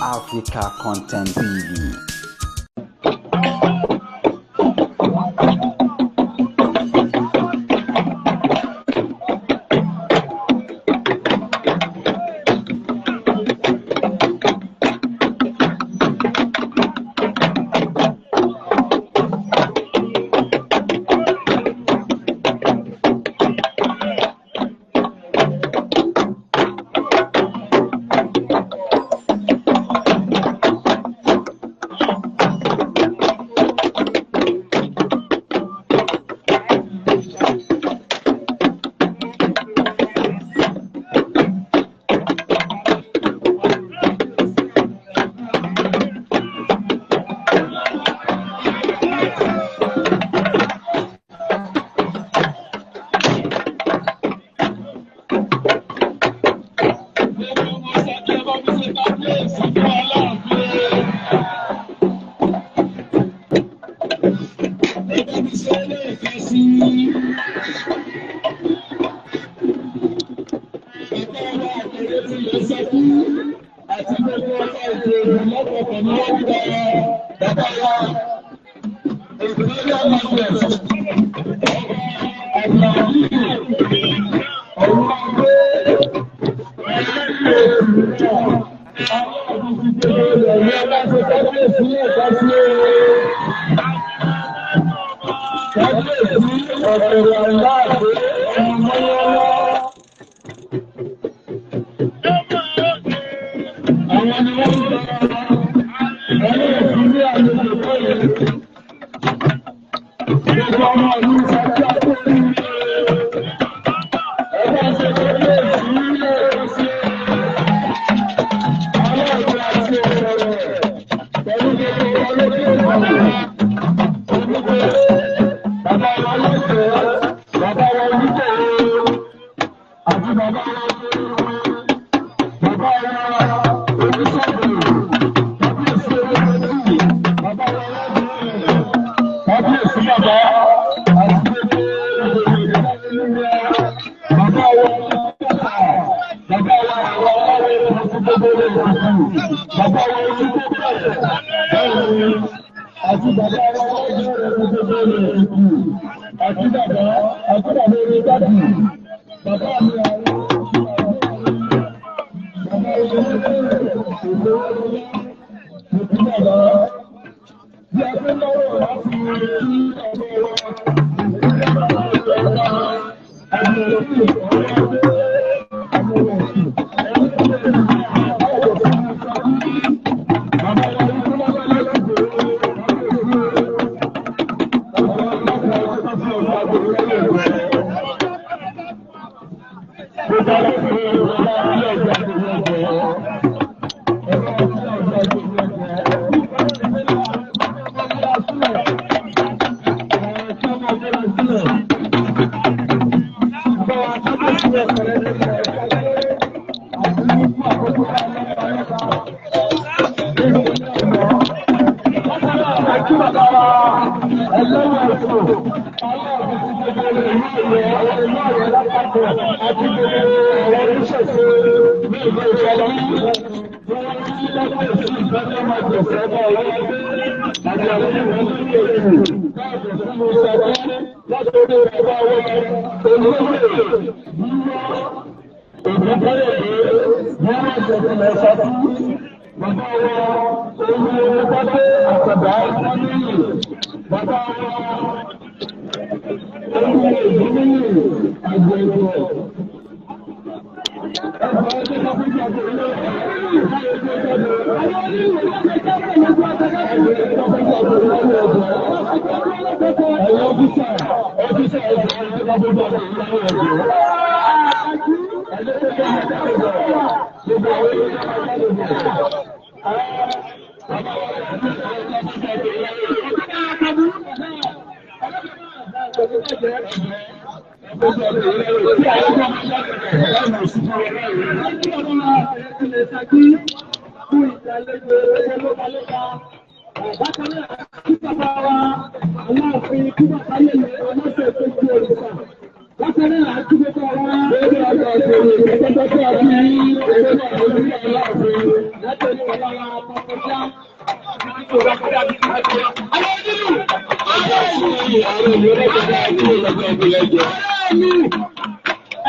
Africa Content TV.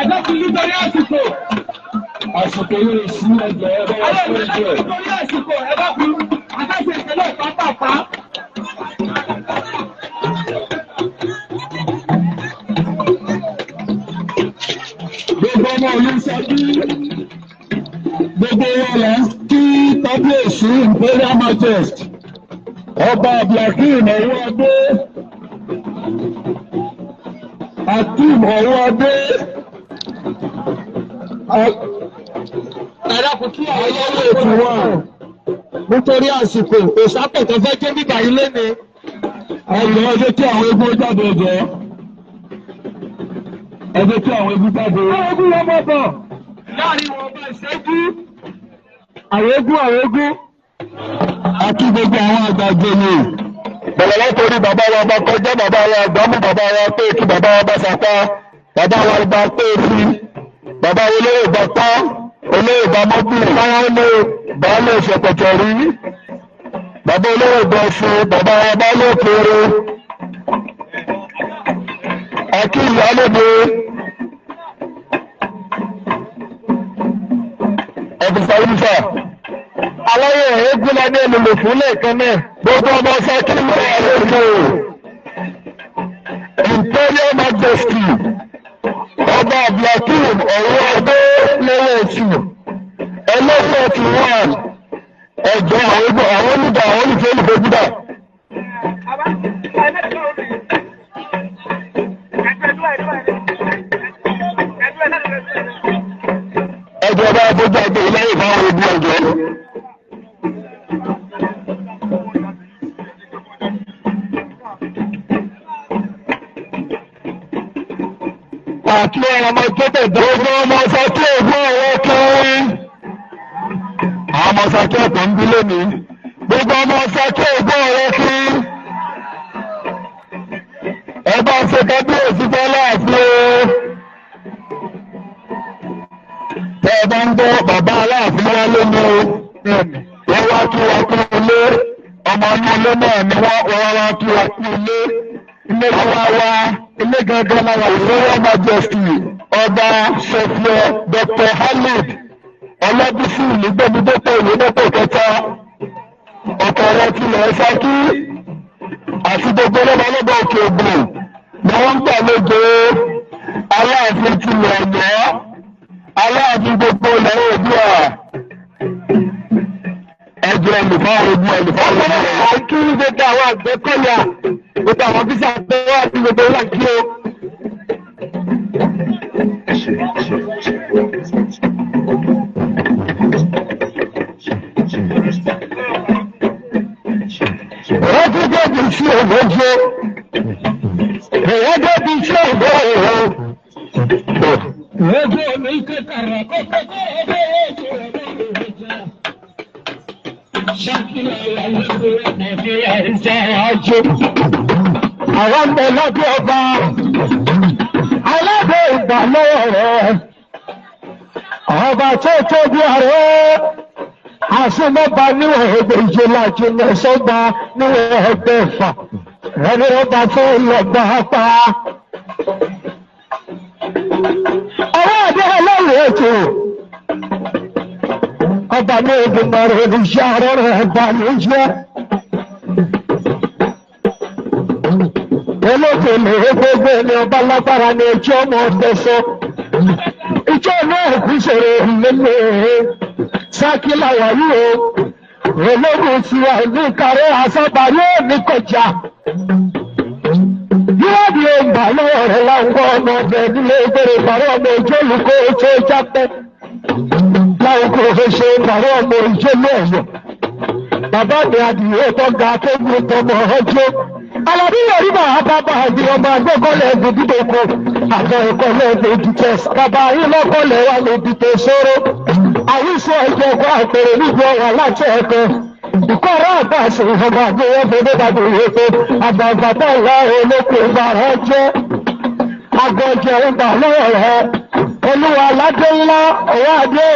Ẹ̀dá ti nítorí àsìkò. Àsìkò yìí sí ẹgbẹ́ ẹgbẹ́ ẹgbẹ́. Nítorí àsìkò ẹ̀dá kú. Àtàṣe ìṣẹ̀lẹ̀ pápápá. Gbogbo ọmọ ìlú Ṣakí, gbogbo wa là ń kí kábíyèsí Imperial Majesty Ọba Abdulhakeem Ọwọ́adé, Akeem Ọwọ́adé, Ẹ̀dá kú kí àwọn Ayọ́wé tiwa. Nítorí àsìkò, òṣàpọ̀ tó fẹ́ jẹ́ bíbá ilé ni. Ẹjọ́ ẹ jẹ́ kí àwọn eégún jáde ẹjọ́. Ẹ jẹ́ kí àwọn eégún jáde. Àwọn eégún wọn mọ̀ bọ̀. Láàrin wọn bá ìṣẹ́jú. Àwọn eégún àwọn eégún. A kí gbogbo àwọn àgbàgbé ni. Bẹ̀rẹ̀ látòrí bàbá wa bá kọjá bàbá wa gbámú bàbá wa pé kí bàbá wa bá sapá bàbá wa bá pé fi bàbá wa olóyè bá pa olóyè bá mọ́bì báwọn baálé ìṣẹ̀pẹ̀tẹ̀ rí bàbá olóyè bá fún bàbá wa bá lókèrè. A kí ìyálóde ọ̀fíìsà onífà. Aláyẹ̀ eégún la ní ẹlòlò fún lẹ́ẹ̀kan náà. Gbogbo ọmọ Ṣakí ló wà lóko. Imperial Majesty Ọba Abdulhakeem Ọwọ́adé lọ́wọ́ oṣù ẹlọ́fọ̀ ti wà ẹ̀jọ̀ àwọn olùdá àwọn olùfẹ́ olùfẹ́ gbúdà. Ẹjọ́ bá fojú àgbẹ̀ lẹ́yìn fáwọn ogun ẹ̀jọ̀. Àti ọmọ tó tẹ̀ gbogbo ọmọ Ṣakí ògùn ọ̀rọ̀ kiri. Àwọn ọmọ Ṣakí ọ̀pọ̀ ń bí lónìí. Gbogbo ọmọ Ṣakí ògùn ọ̀rọ̀ kiri. Ẹ bá ṣe kábíyèsí fẹ́ láàfin o. Tẹ́ ẹ bá ń gbọ́ bàbá aláàfin wá lónìí o. Wọ́n wá kí wa kú ilé. Ọmọ inú ilé náà ni wọ́n wá kí wa kú ilé. Ilé wa wá ilé gangan lára Royal Majesty Ọba Sọfíọ Dr. Halid Ọlábísí Ìlúgbẹ́mídọ́pọ̀ Ìwédọ́pọ̀ kẹta ọ̀pọ̀ ọ̀rọ̀ tilẹ̀ Ṣakí àti gbogbo lọ́balọ́ba Òkè Ògùn ni wọ́n ń gbàlejò Aláàfin tilẹ̀ Ọ̀yọ́ Aláàfin gbogbo ilẹ̀ Oòduà ẹjọ́ ẹnìfọ́ ogun ẹnìfọ́ ogun. Kí gbogbo àwọn àgbẹ̀kọ̀yà gbogbo àwọn bísí àgbẹ̀wò àti gbogbo ìlà kí o. Rẹ́gídẹ́ bí sí ògbójó. Rẹ́gídẹ́ bí sí ògbójó. Ẹgbẹ́ mi kékeré kókó ẹgbẹ́ ètò ẹgbẹ́ ìrìnàjò. Àwọn ọmọ ọlọ́dún ọba alábẹ́ ìgbà lọ́wọ́ rẹ̀. Ọba tó tóbi ààrẹ àṣemọ́ba níwọ̀n ẹgbẹ́ ìjìnlá jìnlẹ̀ sọ́ba níwọ̀n ẹgbẹ́ ẹ̀fà. Ẹni ọba tó lọ́gbà pa. Ọwọ́ àdé ọlọ́run ètò. Ọba ní Èdùmàrè olùṣẹ́ arọ́rọ̀ ẹ̀bà ló jẹ́. Olókèlè gbogbo ẹni ọba lágbára ni ẹjọ́ ọmọ ọdẹ sọ. Ìjọ náà kú sọ̀rọ̀ lélẹ̀ Ṣakí làwà yìí o. Ológun ti wà ní kàrẹ́ àsábà yóò ní kọjá. Yíwádìí ọgbà lọ́wọ́ rẹ̀ láwọn ọmọ ọdẹ nílé ìgbèrè pàrọ̀ ọmọ ìjọ olùkọ́ ojú jápẹ́. Láwọn kò fẹ́ ṣe pàrọ̀ ọmọ ìjọ lọ́ọ̀yọ̀. Bàbá mi adìyẹ tó ga tó gbé tọmọ ọjọ́. Alábí yọrí máa bàbá àbí ọmọ agbẹ́kọ̀lẹ̀ ẹ̀gbẹ̀dìdòkò. Àgbà ẹ̀kọ́lẹ̀ ẹ̀gbẹ̀dìtẹ̀ bàbá yín lọ́kọ̀lẹ̀ wà lódìtẹ̀ sóró. Àwísọ ẹ̀jẹ̀ ẹ̀kọ́ àpèrè níbi ọ̀wà láti ẹ̀kọ́. Ìkọ́rọ̀ àbá àṣẹ ìfọ̀mọ́ àgbéyẹ̀ fẹ́ẹ́ bàbá ìwé àgbààgbà tó wà olóko ìbára jẹ́. Àgọ̀jẹ̀ ìgbà lọ́wọ́ rẹ̀. Olúwa aládé ńlá ọ̀wá adé.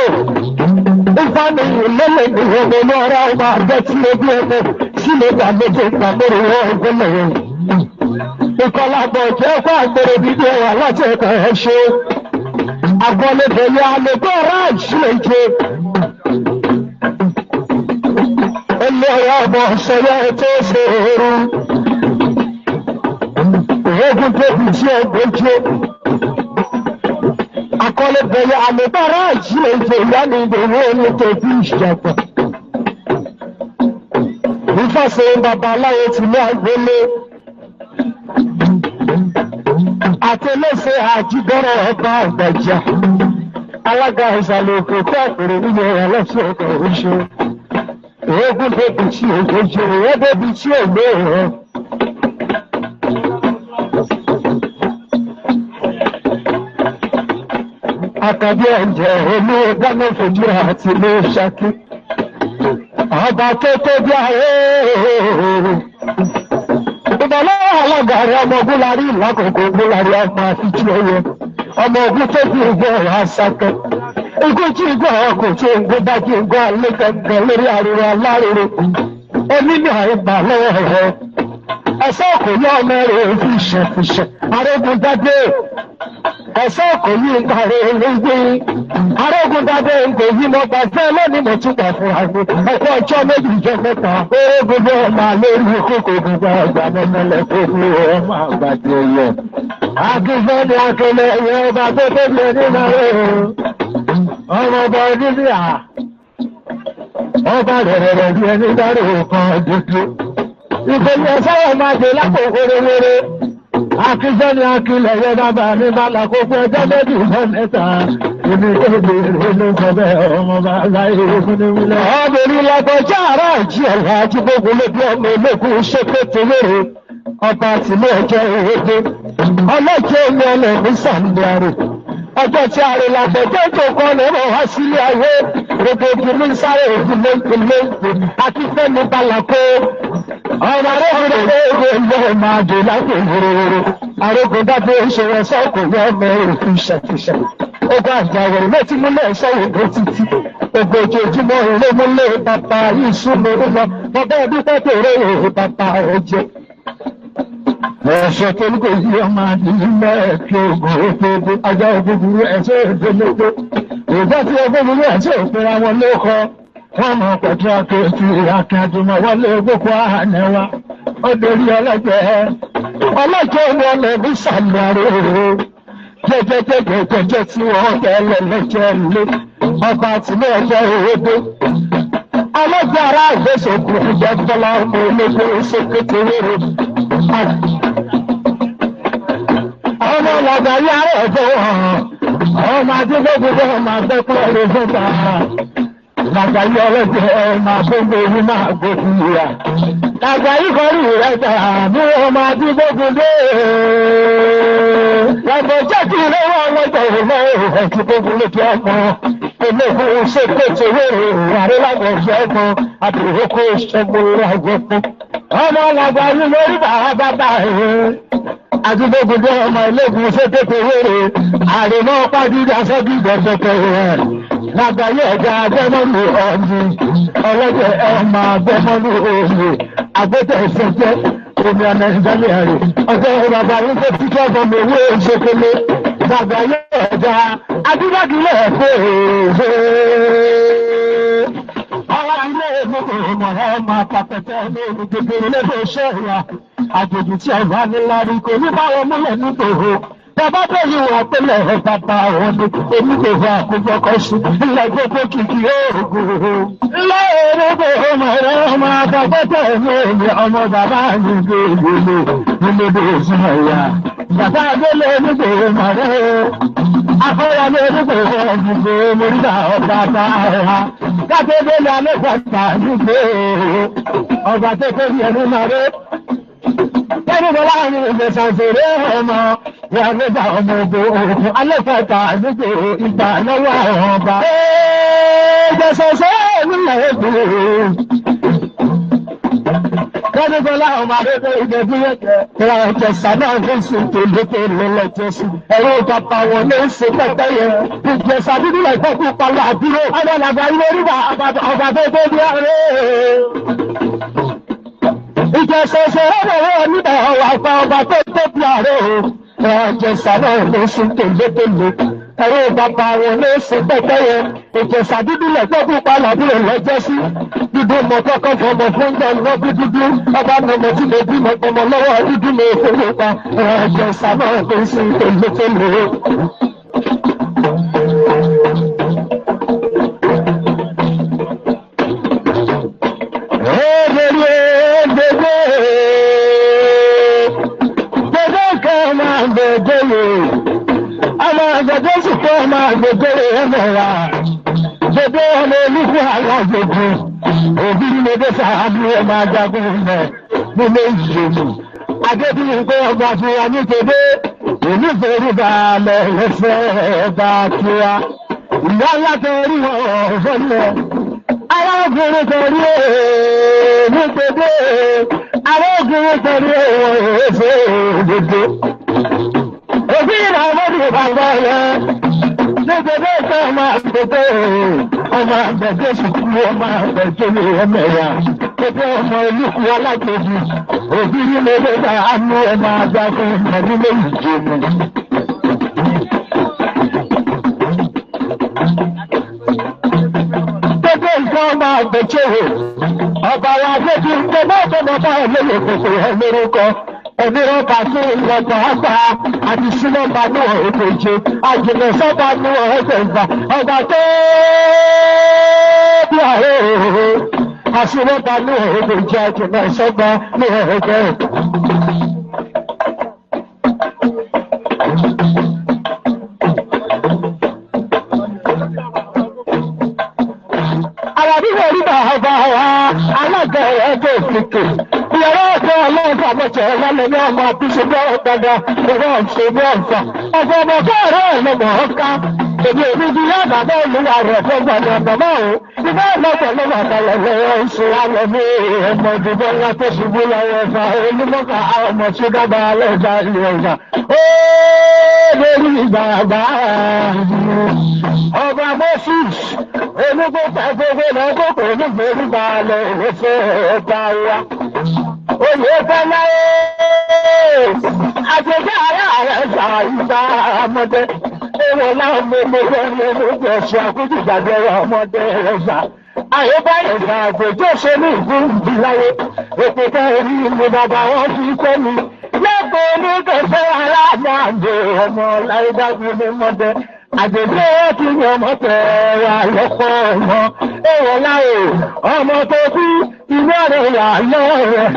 Ìfàmì ìlélẹ́. Sílẹ̀ ní ọmọ ọlọ́ra ọmọ àgbẹ̀ tí ojú ọmọ sílẹ̀ gbàgbọ́dọ̀ gbàgbọ́dọ̀ wọ́n gbọ́dọ̀ wọn. Ìkọlà bọ̀ jẹ́ fún àgbèrè bíbí ẹwà láti ẹ̀kọ́ ẹ̀ ṣe. Àgbọ̀lẹ̀bẹ̀yẹ àlẹ́gbẹ́ ọ̀rá ìṣúlẹ̀ ìjẹ. Olórí ọmọ ṣẹlẹ̀ tó ṣe ooru. Ogun tó fi sí ọgbẹ́jọ́. Akọ́lẹ̀bẹ̀yẹ àlẹ́gbẹ́ ọ̀rá ìṣúlẹ̀ ìjẹ ìyá ni ìdòwú ẹni tó fi ìṣẹ̀pọ̀. Ìfàṣẹ babaláwo tìlú àgbélé àtẹlẹsẹ àjíbọrọ ọba àgbàjà alága ìsàlẹ̀ òkè kó àpèrè níyẹ ọlọsẹ ọkọ oṣù oògùn bèbí tí ògbójú òwò bèbí tí ògbó rẹ. Àkàbí ẹ̀jẹ̀ olú dáná fojú àti ilé Ṣakí. Ọba tó tóbi ayé ìbọ̀lọ́wọ́ alága rẹ̀ ọmọ ogun la rí ìlàkòkò ogun la rí ọmọ àfijú ẹyẹ ọmọ ogun tó fi ìgbọ́ ọ̀rọ̀ aṣákẹ́ ikú tí ìgbọ́ ọkọ̀ tí ògùn bá kí ìgbọ́ alẹ́ gangan lórí ariwo alárèrè onímọ̀ àìgbà lọ́wọ́ rẹ̀ ẹ̀sọ́ kò yọ ọmọ rẹ̀ fi ṣẹ̀fìṣẹ̀ arógun dáadé ẹ̀sọ́ kò yí nǹkan rẹ̀ lóde arógun dáadé kò yí mọ́ gbàgbé lónìí mo tún gbà fún àgbo ẹ̀kọ́ ọjọ́ méjì jọ mẹ́ta orógun bí ọmọ lórí kókò gbogbo ọgbà mẹ́mẹ́lẹ́ kó ní ọmọ àgbàdo yẹ. Akífẹ́ ni akẹlẹ̀ ẹ̀yẹ ọba tó tóbi ẹni máa rẹ̀ o ọmọ ọba oníbí à ọba rẹ̀ rẹ̀ bí ẹni dárò kan dúdú ìkòyí ẹ̀sọ́ máa dé lákòókò rere akíṣẹ́ ni akílẹ̀ yẹ bàbá mi bá làkókò ẹjọ́ méjì fún mẹ́ta èmi tó béèrè ló sọ bẹ́ẹ̀ ọmọ bá láyé fún ní wílẹ̀. Ọmọbìnrin lágbọjá àrà ìjì ọ̀la àti gbogbo lóbi ọmọ ológun ṣètò lóore ọba tìlú ọjọ́ ìwéde ọlọ́jọ́ omi ọlọ́ọ̀mí sàǹdàrò ọjọ́ tí a rè làgbọ̀jọ́ ìjòkó lọ́rọ̀ wá sílé ayé rògbòdì ní sáré òdìlé ìpínlẹ̀ àti fẹ́mi balàkó ọmọ arógun ló máa dé lápò wòrowòro arógun dábò ìṣòro sọ́kò yọ ọmọ òfin ṣàfihàn ogun àjàwòrán ló ti múlẹ̀ sọ́wọ́ títí ogun ojoojúmọ́ ló múlẹ̀ bàbá yìí súnmọ́ lọ bàbá ẹbí pẹ́pẹ́ rẹ̀ bàbá ọjọ́ ẹ̀ṣẹ̀ tó ní kò yí ọmọ àdìyí mẹ́ẹ̀kì ogun òfófó ajá òfófó ẹ̀ṣẹ̀ òfófó ìgbà tí òfófó ẹ̀ṣẹ̀ òfin àwọn lóko wọn mọ̀ pẹ̀tù akéèké akíndùnmọ̀ wọlé gbogbo àhánẹ́wà ó dorí ọlọ́jẹ́ ọlọ́jẹ́ wọn lè ní sàlẹ̀ àrò jẹjẹjẹjẹjẹjẹ tí wọ́n tẹ̀lé lẹ́jẹ̀ lé ọba tìlẹ̀ ọjọ́ òwòdó ọlọ́jẹ́ ara ìgbésòkù ìjẹ́bọ́lá ọmọ ológun ṣèkété wéré ọmọ ọlọ́gbà yára ẹ̀fọ́ hàn ọmọ adébógbó ọmọ abẹ́kọ̀ ẹ̀rọ fún bàbá làgbà yí ọlọ́jẹ́ ọmọ abẹ́gbẹ́ orí máa gbógun ìyá làgbà yí kọrí rẹ̀ gbà mú ọmọ adébógbó dé làgbà jẹ́kì lọ́wọ́ ọlọ́jọ́ ìlọ́ ẹ̀kí gbogbo lókè ọmọ ológun ṣèkóso wéré àrẹ làgbà ọ̀jẹ́ ọmọ àbúrò ṣẹ́gun lágbẹ́ fún ọmọ làgbà yí lórí bàbá bàbá rẹ̀ àdúgbògbòdò ọmọ iléegun ṣètètè wéré àrèmọ pàdúdà sọdúdọ̀dọ̀tẹ̀ rẹ̀ lágbàáyé ẹ̀dá agbẹ́mọ́lù ọ̀nì ọlọ́jẹ̀ ọmọ agbẹ́mọ́lù òòlù agbẹ́tẹ̀ ìfẹ́jẹ́ omi ọ̀nà ìdálẹ́ rẹ̀ ọjọ́ bàbá yín tó ti kẹ́kọ̀ọ́ mi owó ìṣèkélé lágbàáyé ẹ̀dá adúgbàdúlẹ̀ ẹ̀fẹ́ ọ̀rọ̀ ilé ìmọ̀ ọmọ àpapẹ̀tẹ̀ ní olùgbègbè ilé-iṣẹ́ ìyá àjòjì tí ọba nílá rí kò ní báwọn múlẹ̀ nítòho bàbá bẹ́ẹ̀ wà pẹ́lẹ̀ bàbá òun ni èmi kò fà àkójọkọ̀ sí ilẹ̀ gbogbo kìkì oògùn. ilé èrògbò ọmọ rẹ ọmọ àpapẹ̀tẹ̀ ní èmi ọmọ bàbá mi gbé ìgbèlè nílé ìsúná ìyá. Bàbá Adélé onígbòho mọ̀rẹ́ akọ́yàmé onígbòho ọ̀gbìngbò mọ̀rídà ọba bá ọ̀há. Kákédélé alẹ́kọ̀ọ́ta nígbò ọba tó tóbi ẹni mọ̀rẹ́. Tẹ́lẹ̀ bọ́lá ní ìfẹsànfèrè ọmọ ìyá nígbà ọmọ ogun òkun alẹ́kọ̀ọ́ta nígbò ìgbà lọ́wọ́ àwọn ọba. Ẹ̀ẹ́dẹ̀sọ̀sọ̀ nílẹ̀ èdè. Kẹ́dẹ́gbọ́lá ọmọ adébẹ̀ ìdẹ́gbẹ́yẹ̀kẹ́. Ìrà Ìjẹ̀ṣà náà ń sùn tòlótò lọ́lọ́jọ́sùn. Ẹ̀rọ bàbá wọn ló ń ṣe pẹ́pẹ́ yẹn. Ìjẹ̀ṣà dúdú lẹ̀ gbọ́ kó pa làbúrò. Adọ́làgbà ilé rí ọba tó tó bí ọ̀rẹ́. Ìjẹ̀ṣà ṣe ọ̀rọ̀ nígbà ọ̀wà pa ọba tó tó bí ọ̀rẹ́ o. Ìrà Ìjẹ̀ṣà náà ló ń sùn tòlótòló. Ẹ̀rọ bàbá wọn ló ń ṣe pẹ́pẹ́ yẹn. Ìjẹ̀ṣà dúdú lẹ̀ gbọ́ kó pa làbúrò lọ́jọ́sí. Dúdú mọ kọ́kọ́ fọmọ fún gbọ̀ngàn bí dúdú. Ọba mọ̀mọ́ tí mo bí mọ̀ gbọmọ lọ́wọ́ dúdú mi fowó pa. Ìjẹ̀ṣà náà ló ń sùn tòlótòló. Gbogbo ọmọ olúkú alágbègbè òbí ní ọdẹ sàánú ọmọ ajagun ilẹ̀ nílé ìjòmù. Adébíyí pé ọgbà tí a ní tòde, òní fèrè balẹ̀ lẹ́sẹ̀ ọba tiwa. Ìyá ńlá torí ọ̀fọ́lẹ̀. Arákùnrin torí èèmí tòde, arákùnrin torí èèfé òdodo. Òbí ìrànwọ́ bàbá rẹ̀. Nítorí ẹ̀ka ọmọ àgbẹ̀dẹ ọmọ àgbẹ̀dẹ sùkúrú ọmọ àgbẹ̀dẹ ní ọmọ ẹ̀yà. Gbogbo ọmọ olùkú alágbèbí òbí nínú ẹgbẹ́ àánú ọmọ ajagun ìmọ̀lẹ́ ìjẹun. Gbogbo nǹkan ọmọ àgbẹ̀dẹ ọba wa gbẹ́bí gbogbo ọmọ ọba olóyè kòkòrò ẹ lórúkọ. Ẹ̀mí ọba tó lọ́gbà àgbà àti sílọ́ba ní ọ̀rẹ́kẹ̀jẹ àjùmọ̀ sọ́ba ní ọ̀rẹ́kẹ̀gbà ọba tó bí ààrẹ òhòhò àsílọ́ba ní ọ̀rẹ́kẹ̀jẹ àjùmọ̀ sọ́ba ní ọ̀rẹ́kẹ̀. Àlàbí wọ̀ rí bàbá wa alága ẹgbẹ́ òkìkì. Ìyàrá ọ̀tọ̀ ọlọ́ọ̀fà mọ̀tẹ̀ ọ̀làlẹ̀ ní ọmọ àbíṣe bí ọ̀gbàdà ìrọ̀ ọ̀ṣẹ̀ bí ọ̀fà. Ọ̀fọ̀ ọmọ kọ́ọ̀rọ̀ ọ̀lọ́mọ̀ ọ̀ká. Èmi ò ní bí yàgbà olúwa rẹ̀ fún gbàdọ̀ ọ̀gbọ̀n o. Ìbá ọlọ́pọ̀ ló wà kalẹ̀ lọ́wọ́ ń ṣe alẹ́ ní ọmọ ìdìbò ńlá tó ṣubú lọ́wọ́ ẹ̀fà onímọ̀ká ọmọ tí dábàá lẹ́jà ilé ọ̀gá. Ó lórí bàbá ọba Moses olùkópa gbogbo lọ́kọ̀ọ̀kọ̀ onígbèrú balẹ̀ ìfẹ́ ọba wa. Oyè fẹ́lá ooo àjẹjẹ́ ara rẹ̀ ṣàyíká ọmọdé. Èrò láwọn ọmọ ọmọ ọmọ ẹ̀ṣọ́ àkójù gbàgbé ọmọdé rẹ̀ ṣà. Àyèbáyé àgbèjọ́ ṣe ní ìgbìyànjú láyé. Èpè kẹrin ni bàbá wọn fi kọ́ mi. Lẹ́kọ̀ọ́ ní kẹfẹ́ aláàbò ọmọ láyédájú ní mọ́dé. Àjèjì ó ti yan ọmọ tẹ̀ra lọ́pọ̀ ọmọ. Èèwọ̀ láò ọmọ tó bí inú ọ̀rẹ́ wà lọ́rẹ̀.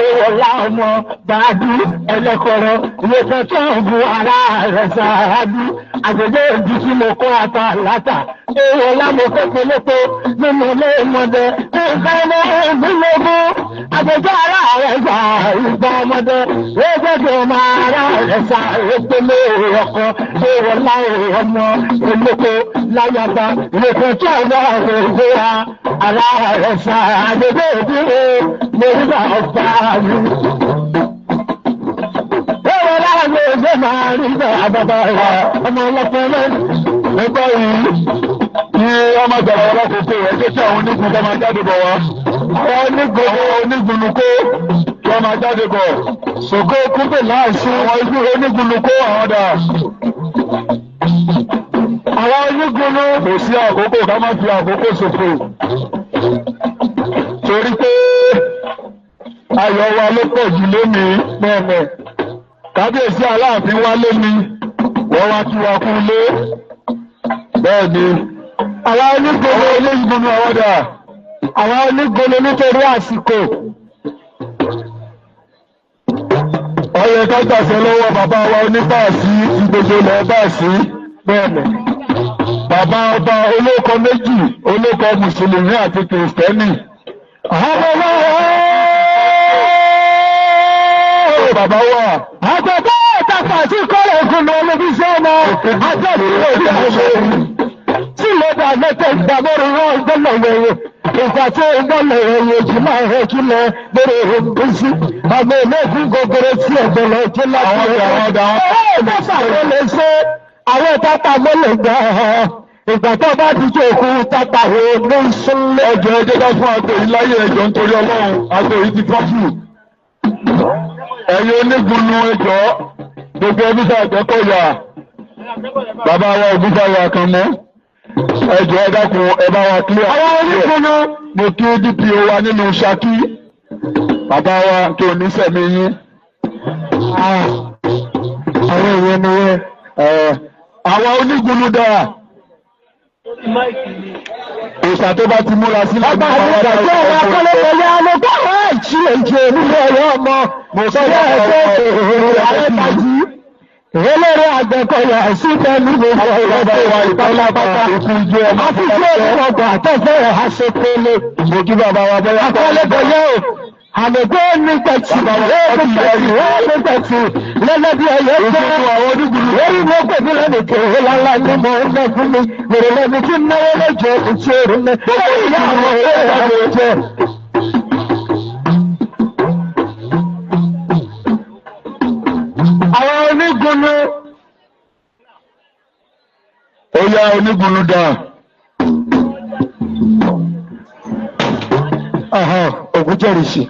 Èèwọ̀ lá ọmọ gbàdú ẹlẹ́kọ̀ọ́rọ́. Ìyẹ̀fẹ́ tó ń bu ara rẹ̀ ṣáájú. Àjèjì òbí tí mo kọ́ ata látà. Èèwọ̀ lá mo kẹ́kọ̀ọ́ lóko nínú ilé ìmọ̀dé. Nǹkan ọmọ ìgbìlógún. Àjèjì ara rẹ̀ gbà ìgbà ọmọdé. Èèwọ̀ ọmọ ara rẹ̀ ṣàrẹ́gbẹ́lé ọkọ. Èèwọ̀ láò ọmọ olóko láyàbá ìrètò tí àwọn ọ̀rọ̀ ìgbéra ara rẹ̀ ṣá àgbègbè òbíire lórí ọ̀pá mi. Bẹ́ẹ̀ni láàrin ẹgbẹ́ máa rí bẹ́ẹ̀ àbàbà rẹ̀ ọmọ ọlọ́pàá lẹ́nu. Nígbà yìí ni ọmọ ìjọba ọlọ́kùnkùn rẹ̀ jẹ́ kí àwọn onígun kọ́ máa jáde bọ̀ wá. Àwọn onígun onígunlukó kí wọ́n máa jáde bọ̀. Ṣògo kúndé láìsí. Àwọn onígunlukó àwọn dà. Àwọn onígunlu. Kò sí àkókò ká má fi àkókò ṣòfò. Torí pé ayọ̀ wa ló pọ̀ jù lónìí. Bẹ́ẹ̀ni. Kábíyèsí Aláàfin wá lónìí. Wọ́n wá kí wa kú lé. Bẹ́ẹ̀ni. Àwọn onígunlu. Àwọn onígunlu àwọn dà. Àwọn onígunlu nítorí àsìkò. Ó yẹ ká gbàṣẹ lọ́wọ́ bàbá wa oníbàásí ti gbogbo ilẹ̀ báàsí. Bẹ́ẹ̀ni. Bàbá ọba olóko méjì, olóko Mùsùlùmí àti Kìrìsìtẹ́nì. Àwọn Bàbá wa. Àkọ́kọ́ ìtàkùn àti kọ́lọ̀ ògùn lọ lóbi sí ọmọ àjọṣe òbí àṣẹ. Tí lọ́dọ̀ àlẹ́tẹ̀ ìgbàmọ́rò wọn gbọ́dọ̀ wẹ̀yẹ. Ìgbà tí ó gbọ́dọ̀ wẹ̀yẹ jù máa rẹ̀ kí lọ lórí òǹkóṣí. Àmọ́ olóògùn gogoro tí ọ̀gbọ̀n lọ jẹ́ láti àwọn tápà mọ́lẹ̀ gbà á. Ìgbà tó bá ti jẹ́ òkú tápà wo ló ń súnlé. Ẹjọ́ ẹ jẹ́ ká fún àgbo yìí láyé ẹjọ́ nítorí Ọlọ́run àgbo yìí ti tọ́jú. Ẹ̀yin onígunnu ẹjọ́ gbogbo ẹbí tá Àgbẹ̀kọ̀yà bàbá wa Ògúnfàyà kan mọ́. Ẹjọ́ ẹ dákun ẹ bá wa kílíà. Àwọn onígunnu. Mo kí DPO wa nínú Ṣakí. Bàbá wa kí o ní sẹ̀mí yín. Àwọn èèyàn ni wọ́n. Àwọn onígunnu dáa. Òòṣà tó bá ti múra sílẹ̀ Ọba àdìgbà tó wà kọ́lé pẹ̀lú alùpùpù àwọn ẹ̀jí ẹ̀jẹ̀ nínú ẹ̀rọ ọmọ. Sọ̀rọ̀ ẹ̀jẹ̀ èrò àrẹ́bàjì. Eléré Àgbẹ̀kọ̀yà síbẹ̀ nínú ọ̀rọ̀ ìpátápátá. Àfijọ́ ọgbà àtọ́fẹ́ àṣepele. Mo kí bàbá wa bọ́lá. Akọ́lé pẹ̀lú o. Àmọ̀gbé ní pẹ̀tù, ní pẹ̀tù, lẹ́lẹ́bí ẹ̀yẹ fẹ́. Orí mi ó pè mí lẹ́nu kèrè lálá ní mo ń lọ fún mi. Wèrè lẹ́nu tí ń náwó lọ́jọ́ òtí èrò mi. Ó yà àwọn ọ̀rẹ́ rẹ̀ jẹ. Àwọn onígunnu. Ó yá onígunnu dà. Ògùn jẹ́rìí sí.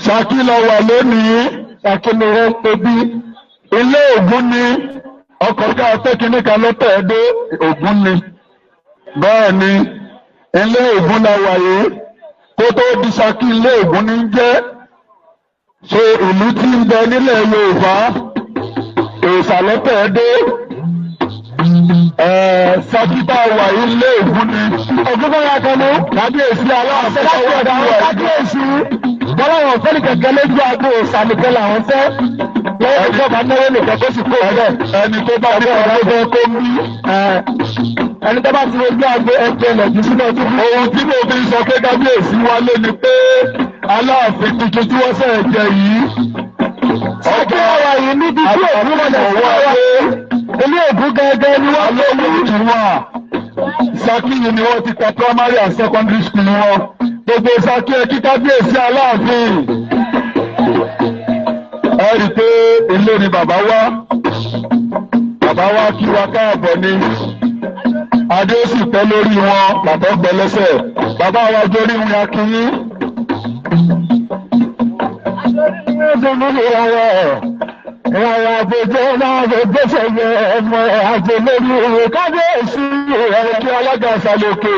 Ṣakí lọ wà lónìí. Ṣakí ni wọ́n ń pè bí. Ilé Ògún ni ọkọ̀ ká tẹ́kíní kan ló tẹ̀ dé Ògún ni. Bẹ́ẹ̀ ni ilé Ògún la wà yìí. Kó tó di Ṣakí ilé Ògún ní jẹ́. Ṣé ìlú tí ń bẹ nílẹ̀ Yorùbá? Òòṣà ló tẹ̀ dé. Ṣakí tá a wà yìí ilé Ògún ni. Ògún bọ́lá kan ní. Kábíyèsí aláàfin Láti ọ̀dọ̀ àwọn kábíyèsí. Bọ́lá wọn fẹ́ ní kẹ̀kẹ́ lójú agbo òòṣà nìkan làwọn fẹ́. Lọ́wọ́ ìjọba náwó nìkan tó sì kó ọ̀rẹ́. Ẹni tó bá ti ọ̀rẹ́ fẹ́ kó ń bí. Ẹni tó bá ti rojú agbo ẹgbẹ́ ilẹ̀ jù sínú ọdún. Ohun tí mo fi sọ pé kábíyèsí wálé ni pé Aláàfin tuntun tí wọ́n ṣẹ̀ jẹ yìí. Ṣakí ọ̀rọ̀ yìí níbi tí ògún mọ̀lẹ̀ sí wa. Ilé Ògún gẹ́gẹ́ ni wọ́n tó ní ìwà. Ṣakí yìí ni wọ́n ti ka primary and secondary school wọn. Gbogbo Ṣakí ẹ kí kábíyèsí Aláàfin. Ẹ rí i pé ilé ni bàbá wá. Bàbá wá kí wa káàbọ̀ ni. Adé sì pẹ́ lórí wọn, bàbá gbẹ lẹ́sẹ̀. Bàbá wa jórí wọn akínyín. Kábíyèsí Ẹ kí alága ìsàlẹ̀ òkè.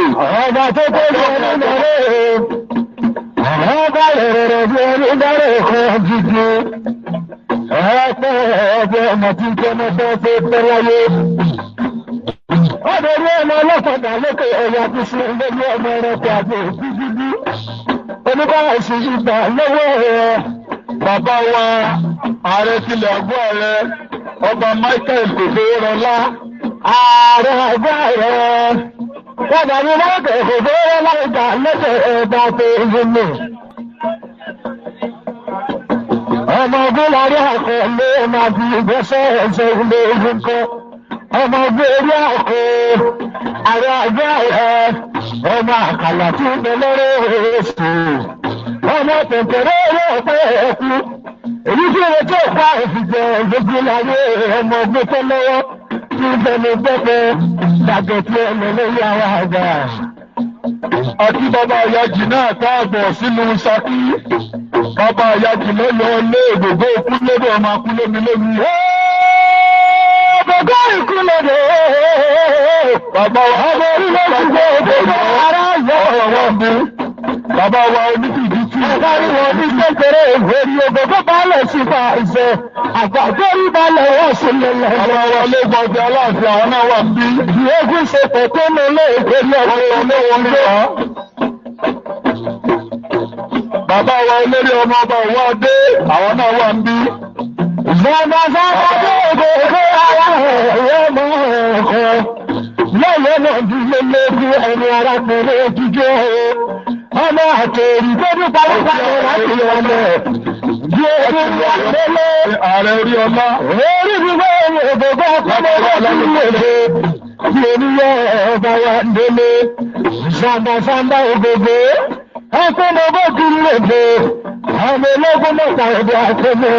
Ọba tó kó lọ nínú rẹ̀. Ọba rẹ̀ bí ẹni dárò kan jíjí. Ọ̀pọ̀ ọ̀bẹ ọmọ tí ń tẹ́ mọ́tò tó tẹ́ láyé. Ọ̀dọ̀ ní ọmọ ọlọ́kadà lókè ẹ̀yà tí sí lórí ọmọ ẹranko àti òkú dúdú. Oníbàárà sì ìgbà lọ́wọ́ rẹ̀. Bàbá wa ààrẹ tilẹ̀ ọgbọ́n ààrẹ ọba Michael Kòfowórọlá. Ààrẹ ọgbọ́n rẹ̀. Wọ́n ní lọ́kẹ̀ Kòfowórọlá ìgbà lọ́kẹ̀ ẹ̀bà tó ń lò. Ọmọ ogun lárí àkọ́ ló máa fi ìgbésẹ̀ ẹ̀sẹ̀ ilé ogun kọ́. Ọmọ ogun orí àkọ́ ààrẹ ọgbọ́n rẹ̀. Ọmọ àkàlà tí ń bẹ lórí oṣù. Ọmọ tẹ̀tẹ̀rẹ̀ yóò pẹ́ ẹ̀kú. Èyí tí ó tó pa òfìjẹ gbogbo láyé ọmọ ogun tó lọ́wọ́ tí ń bẹnu pẹ́pẹ́ dàgẹ̀tì ọmọ lórí àwọn àgbà. Àti bàbá Ìyájì náà káàbọ̀ sínú Ṣakí. Bàbá Ìyájì lọ́yọ̀ ilé ògògó kúlébọ̀ ọmọ akúlómi lómi. Ògògó ìkúlódé. Bàbá wa Ọmọ orílẹ̀ èdè ògògó ara yọ. ọ̀rọ̀ wọn bí. Bàbá wa onífìdí tí. Àgbárí wọn ní kékeré ìwérí ògògó balẹ̀ sí fa ìṣe. Àgbàdo rí balẹ̀ wọ́n sì lélẹ̀. Bàbá wa lẹ́gbọ̀n ọdẹ Aláàfin àwọn náà wà bí. Ìyókù ṣe pẹ̀tọ́ mi lé ìwérí ọ̀gbọ̀n Olówó ń lọ. Bàbá wa olórí ọmọ ọba òwò adé àwọn náà wà ń bí. Bàbá sábà tó ògògó ara ẹ̀yọ́ mọ́ ẹ̀kọ́. Lọ́yọ̀ náà bí lélẹ́bí ẹni arákùnrin ojújọ́ ọmọ àtẹ̀rí tó ní paríparí láti ọmọ bí orí wà lélẹ̀. Ààrẹ orí ọlá. Orí mi wọ́n ògògó ọpọlọ láti èdè. Tí oníyẹ ọba wa délé. Sàmbàsàmbà ògògó. Ẹkún mo bó kiri lòdì. Ọmọ ológun mẹ́ta ẹ̀dẹ̀ àtẹ̀mẹ́.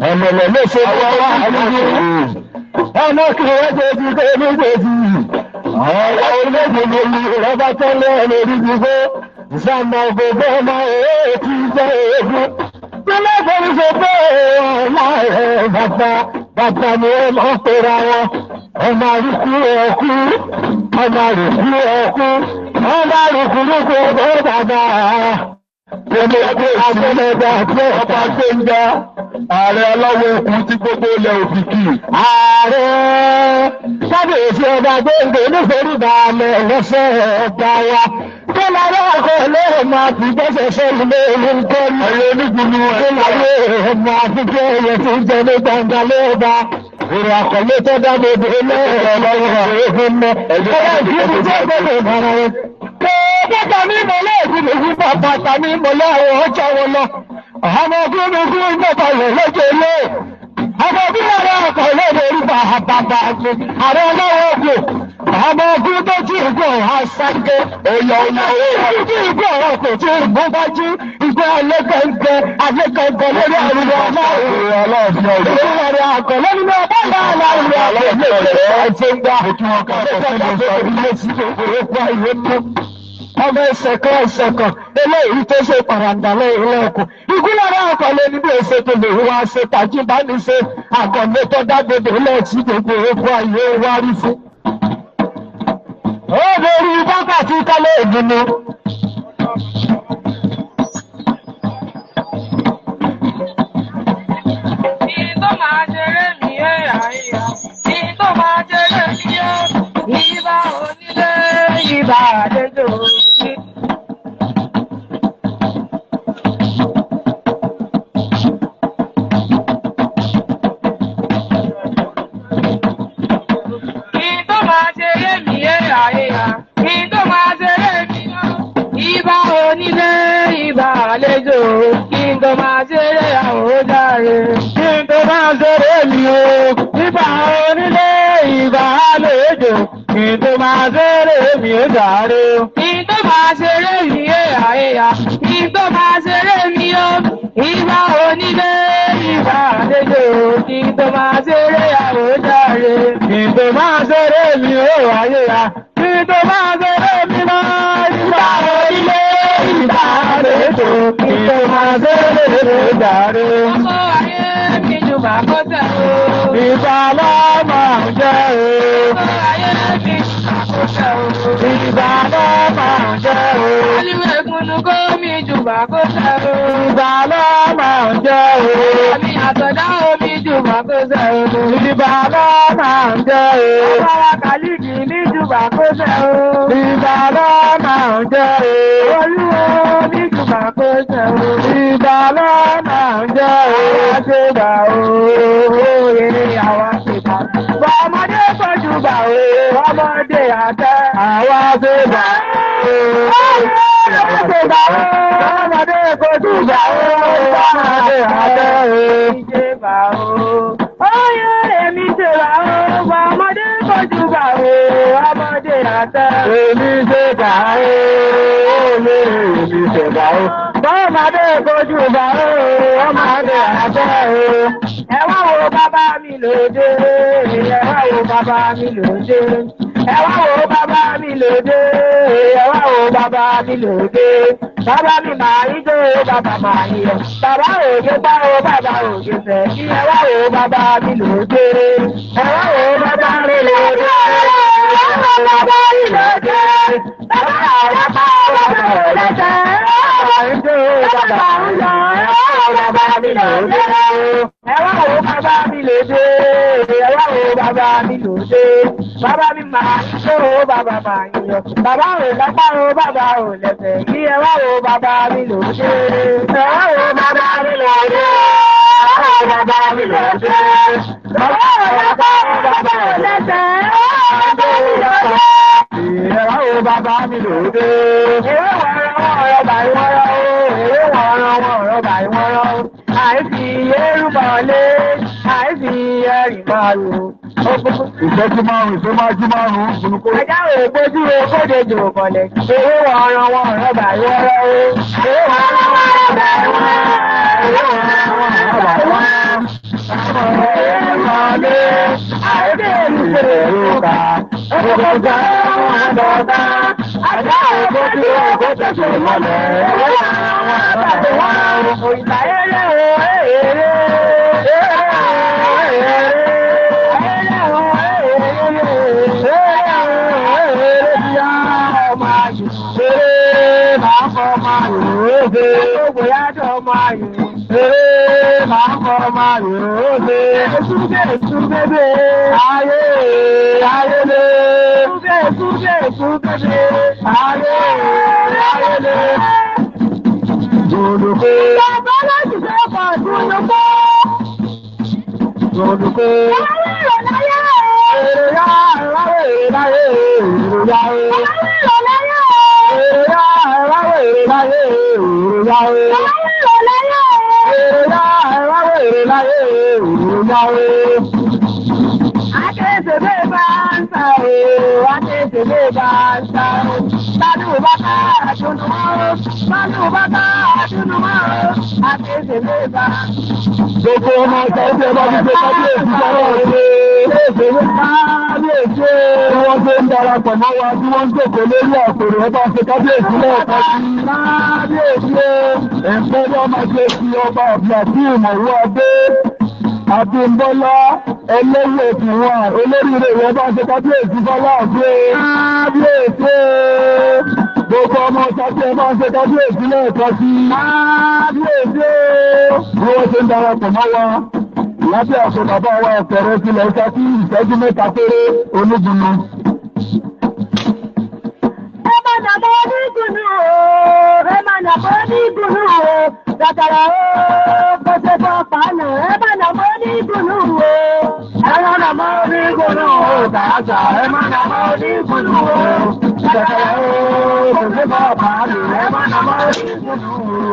Ọ̀nà ló ṣe wá wá àdúgbò. Ọmọ kiri ẹ̀jẹ̀ ti kọ́ méjèèjì. Ọ̀rọ̀ ológun lórí rọ́bà tẹ́lẹ̀ lórí gbogbo. Sàmbà ògògó ọmọ èékú jẹ́ èégún. Bílẹ̀ fẹ́mi ṣe pé ọ̀la ẹ̀ bàbá bàbá ni ó máa ń pera wọn. Ọmọ àrùkù ọkú, ọmọ àrùkù ọkú, ọmọ àrùkù lóko ọkọ bàbá. Èmi ọba Gbénga, ààrẹ aláwọ̀ ẹkùn tí gbogbo ilẹ̀ òfìkì. Ààrẹ kábíyèsí ọba Gbénga oníforí balẹ̀ lọ́sẹ̀ ọba wa. Kí lára ọkọ̀ lóò máa fi gbẹ́sẹ̀ sẹ́yìn lóòrùn nǹkan ní. Ẹyẹ onígunnu Kí lára ọmọ àfikún ẹyẹ tí ń jẹ ní gbangba lóòba. Èrò àkọlé tó dá gbogbo lẹ́ẹ̀rọ mọ́. Ọba ìdílé jẹ́ gbogbo ìmọ̀ràn rẹ̀. Bàbá mi mọ̀lẹ́ ìgbìmọ̀ bàbá mi mọ̀lẹ́ àwọn ọjà wọn lọ. Ọmọ gúnugún bàbá rẹ̀ lọ́jọ́ ilé. Ọmọ bí ara ọkọ̀ lóde orí bàbá mi. Ààrẹ ọlọ́wọ́ ògùn. Ọmọ ogun tó jí ìgbọ̀ ọ̀há sáké. Oyà oyà oyà. Jí ìgbọ̀ ọ̀há kò tí ìgbọ̀ bá jí. Ìgbọ̀ alẹ́gẹ̀ǹgẹ̀ alẹ́gẹ̀ǹgẹ̀ lórí àrùn ọlọ́run. Aláàfin ọ̀yọ́. Lórí àrùn àkọ́ lórí ọba ọmọ ẹsẹ̀ kan ẹsẹ̀ kan eléyìí tó ṣe pàràǹdà lẹ́yìn lẹ́ẹ̀kọ́ ìgúnlára ọkọ̀ lé níbi èsè tó lè wá ṣe tàjí bá ní ṣe àkànlé tó dágbèdè lẹ́ẹ̀tì gbogbo epo ayé wá rí fún. Ó borí wákàtí kálẹ̀ ìdùnnú. Kí tó máa ṣeré mi ẹ̀ àìyá. Kí tó máa ṣeré mi ẹ̀ ìbá onílé ìbá àlejò. Kí tó máa ṣeré mi ẹ̀ àìyá. Kí tó máa ṣeré mi ẹ̀ ìbá onílé ìbá àlejò. Kí tó máa ṣeré àwòjáre. Kí n tó máa ṣeré mi o, ìbá onílé ìbá àlejò. Kí n tó máa ṣeré mi ó jàre. Kí tó máa ṣeré mi ẹ̀ àìyá. Kí tó máa ṣeré mi ó. Ìbá onílé ìbá àlejò. Kí tó máa ṣeré àwòjáre. Kí n tó máa ṣeré mi ó wáyé ya. Kí n tó máa ṣeré mi máa ìbá onílé ìbá àlejò. Kí n tó máa ṣeré mi ó jàre. Ọkọ ayé mi jù bá kó tẹ̀ o. Ìbá ló máa ń jẹ́ o. Ọkọ ayé mi jù bá kó tẹ̀ o. Ìbá ló máa ń jẹ́ o. Aliwe kunu kó mi jù bá kó tẹ̀ o. Ìbá ló máa ń jẹ́ o. Àmì àtọ̀dá omi jù bá kó tẹ̀ o. Ìbá ló máa ń jẹ́ o. Àbára kàlíkì mi jù bá kó tẹ̀ o. Ìbá ló máa ń jẹ́ o. Olúwo mi jù bá kó tẹ̀ o. Ìbá ló máa ń jẹ́ o. Àwa ṣe bà o, èrè àwa ṣe bà. Bọ̀mọdé fojú bà o, ọmọdé àtẹ. Àwa ṣe bà o. Àwa ṣe bà o, ọmọdé fojú bà o, Ọmọdé àtẹ o. Èmi ṣe bà o. Oyè èmi ṣe bà o, bọ̀mọdé fojú bà o, ọmọdé àtẹ. Èmi ṣe bà o. Èmi ṣe bà o. Bọ́mọdé fojú bà o. Ọmọdé àtẹ o. Ẹ wá wo bàbá mi lóde, ẹ wá wo bàbá mi lóde. Ẹ wá wo bàbá mi lóde, ẹ wá wo bàbá mi lóde. Bàbá mi máa ń jó, bàbá máa ń yọ̀. Bàbá òde bá o, bàbá òde fẹ́. Kí ẹ wá wo bàbá mi lóde. Ẹ wá wo bàbá mi lóde. Ẹ wá wo bàbá mi lóde. Bàbá òde bá o, bàbá òde fẹ́. Bàbá ń jó, bàbá ń yọ̀. Ẹ wá wo bàbá mi lóde. Ẹ wá wo bàbá mi lóde, ẹ wá wo bàbá mi lóde. Bàbá mi máa ń jó, bàbá máa ń yọ̀. Bàbá ò lápá o, bàbá ò lẹ́sẹ̀. Kí ẹ wá wo bàbá mi lóde. Ẹ wá wo bàbá mi lóde. Ẹ wá wo bàbá mi lóde. Bàbá ò lápá o, bàbá ò lẹ́sẹ̀. Ẹ wá wo bàbá mi lóde. Ẹ wá wo bàbá mi lóde. Ewé wọ̀rọ̀ wọ̀rọ̀ bàí wọ́rọ̀ o. Ewé wọ̀rọ̀ wọ̀rọ̀ bàí wọ́rọ̀ o. Àìfi erúbọ̀ lé, àìfi ẹrì máa rò. Ìṣẹ́jú márùn-ún, ìṣẹ́jú márùn-ún, olùkọ́. Ajá ò gbójú o, kóde jò kọ̀lẹ̀. Owó ọ̀ràn wọn rọ̀bà wọ́rọ́ o. Owó ọ̀ràn wọn rọ̀bà wọ́rọ́. Owó ọ̀ràn wọn rọ̀bà wọ́rọ́. Ajá ò gbójú o, kóde jò kọ̀lẹ̀. Owó ọ̀ràn wọn rọ̀bà wọ́rọ́. Òyìnbá eré o, eré. Bàbá láti fẹ́ pọ̀ dúnú kó. Olùkọ́. Èrò láyé o. Èrò yá, èrò láyé, èrò yá o. Èrò láyé o. Èrò yá, èrò láyé, èrò yá o. Èrò láyé o. Èrò yá, èrò láyé, èrò yá o. Akẹ́sẹ̀lé bá ń sá o, akẹ́sẹ̀lé bá ń sá o. Tálù bá ká àdúnú mọ́ o, tálù bá ká àdúnú mọ́ o. Akẹ́sẹ̀lé bá. Gbogbo ọmọ ọ̀sán tí ẹ bá fi ṣe kábíyèsí sọ́wọ́ ṣe. Kábíyèsí o. Bí wọ́n ṣe ń darapọ̀ mọ́ wa tí wọ́n ń jókòó lórí àpèrè ẹ bá ṣe kábíyèsí lẹ́ẹ̀kan sí. Kábíyèsí o. Ẹ̀ńpẹ́rẹ́ ọmọ ṣe fi ọba àbí ìmọ̀wó adé. Abímbọ́lá ẹlẹ́yìn òkùnwà olóríire rẹ̀ bá ṣe kábíyèsí fọlá àti Kábíyèsí o. Gbogbo ọmọ ọ̀sán tí ẹ bá ṣe kábíyèsí lẹ́ẹ̀kan sí. Kábíyèsí o. Bí wọ́n ṣe ń darapọ̀ mọ́ wa lábẹ́ àṣọ bàbá wa ọ̀kẹ́rẹ́ tilẹ̀ Ṣakí ìṣẹ́jú mẹ́ta péré onígunnu. Ẹ má nàbọ̀ onígunnu o, ẹ má nàbọ̀ onígunnu o, gàgàrà o, kò ṣe bọ́ pàánù, ẹ má nàbọ̀ onígunnu o. Ẹ má nàbọ̀ onígunnu o, tààtà, ẹ má nàbọ̀ onígunnu o. Gàgàrà o, kò ṣe bọ́ pàánù, ẹ má nàbọ̀ onígunnu o.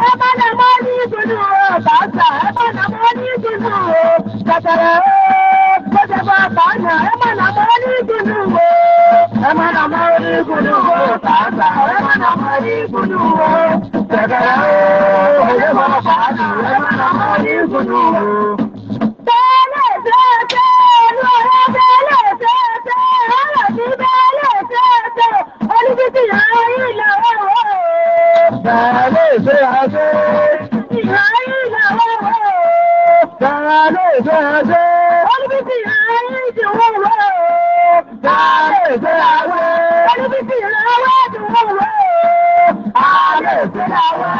Ẹ má nàbọ̀ onígunnu o, tààtà, ẹ má nàbọ̀ onígunnu o, gàgàrà o, kò ṣe bọ́ pàánù, ẹ má nàbọ̀ onígunnu o. Ẹ má nàbọ̀ onígunnu o, tààtà, ẹ má nàbọ̀ onígunnu o. Gàgàrà o, kò ṣe bọ́ pàánù, ẹ má nàbọ̀ onígunnu o. Bẹ́ẹ̀lẹ̀ tẹ́tẹ́, olúwa bẹ́ẹ̀lẹ̀ tẹ́tẹ́, ọ̀rọ̀ sí bẹ́ẹ̀lẹ̀ tẹ́tẹ́, olùbísí ìhà ìlà ọ̀rọ̀. Bẹ́ẹ̀lẹ̀ ṣe àṣẹ. Ìhà ìlà ọ̀rọ̀. Bẹ́ẹ̀lẹ̀ ṣe àṣẹ. Olùbísí ìhà ìjì ọ̀rọ̀. Bẹ́ẹ̀lẹ̀ ṣe àṣẹ. Olùbísí ìhà ìjì ọ̀rọ̀. Bẹ́ẹ̀lẹ̀ ṣe àṣẹ.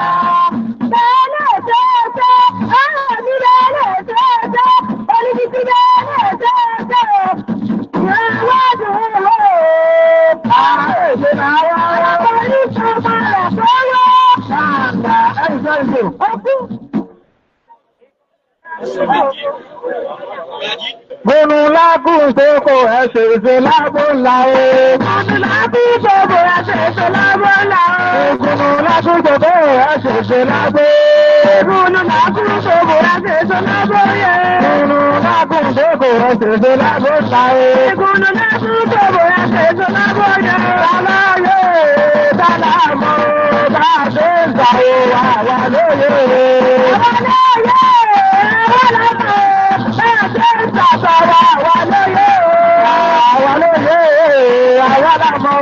Bẹ́ẹ̀lẹ̀ tẹ́tẹ́, ọ̀rọ̀ sí bẹ́ẹ̀lẹ̀ tẹ́tẹ́, olùbísí bẹ́ẹ̀lẹ̀ tẹ́tẹ́, ìhà ìjì ọ̀rọ̀. Bẹ́ẹ̀lẹ̀ ṣe àṣẹ. Gúnú lágùn sóko ẹ̀ṣẹ̀ ìṣe lábó ńlá o. Gúnú lágùn sóko ẹ̀ṣẹ̀ ìṣe lábó ńlá o. Gúnú lágùn sóko ẹ̀ṣẹ̀ ìṣe lábó. Gúnú lágùn sóko ẹ̀ṣẹ̀ ìṣe lábó yẹ. Gúnú lágùn sóko ẹ̀ṣẹ̀ ìṣe lábó ńlá o. Gúnú lágùn sóko ẹ̀ṣẹ̀ ìṣe lábó yẹ. Tàláyé tàlámọ̀ bá a ṣe ń sàwọ̀ àwa lóye. Àwa lóye, àwa lámọ̀ bá a ṣe ń sàtọ̀rọ̀ àwa lóye. Àwa lóye, àwa lámọ̀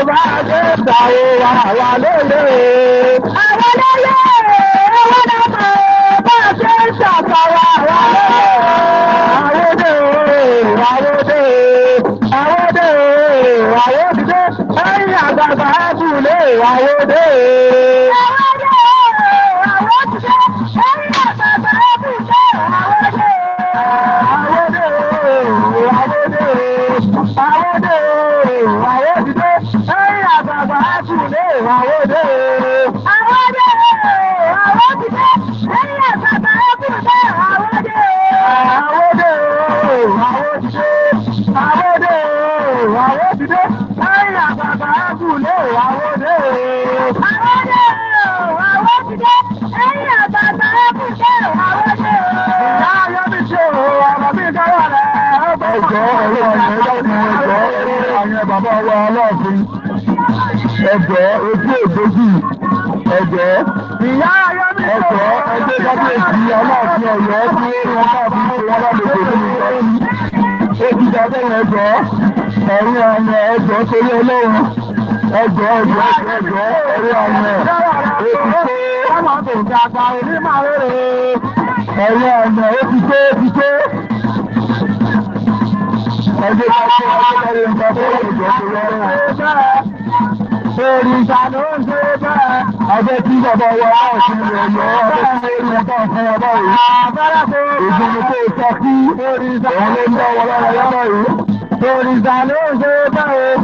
bá a ṣe ń sàwọ̀ àwa lóye. Àwa lóye, àwa lámọ̀ bá a ṣe ń sàtọ̀rọ̀ àwa lóye. Àwòdè àwòdè àwòdè àwòdìdé ẹ̀yìn àgbààgbà ẹ̀kúlé àwòdè. Àwòdè, àwòdìdé, ẹ̀yìn àgbààgbà ẹ̀kúlé àwòdè. Àwòdè àwòdè àwòdè àwòdìdé ẹ̀yìn àgbààgbà ẹ̀kúlé àwòdè. Àwòdè, àwòdìdé, ẹ̀yìn àgbààgbà ẹ̀kúlé àwòdè. Àwòdè àwòdìdé àwòdè àwòdìdé ẹ̀yìn àgbààgbà ẹ̀kúlé àwòdè. Àwòdè, àwòdìdé, ẹ̀yìn àgbààgbà ẹ̀kúlé àwòdè. Ìyá ayọ́ mi ṣe o, ọ̀rọ̀ mi káwọ́ rẹ̀, ó gbọ́ Ẹ̀jẹ̀ ẹ̀jọ̀ ẹgbẹ́ kábíyèsí Aláàfin Ọ̀yọ́ tí wọ́n bá fi ṣe wọ́n lálejò nínú ìtọ́jú. Ó ti dá bẹ́ẹ̀ ẹ̀jọ̀ ẹ̀rí àmì ẹ̀jọ̀ torí Ọlọ́run. Ẹ̀jọ̀ ẹ̀jọ̀ ẹ̀jọ̀ ẹ̀rí àmì ó ti tó. Ẹ̀rí àmì ó ti tó ó ti tó. Ẹgbẹ́ kábíyèsí ẹ̀jọ̀ torí Ọlọ́run. Òrìṣà ló ń ṣe bẹ́ẹ̀. Abẹ́ tí bàbá wa náà ti lè yọ abẹ́ tí ó rí ọba fún ọba yìí. Ìgbìmọ̀ tó Ṣakí òun ló ń dá wọn lára yá báyìí. Òrìṣà ló ń ṣe bẹ́ẹ̀.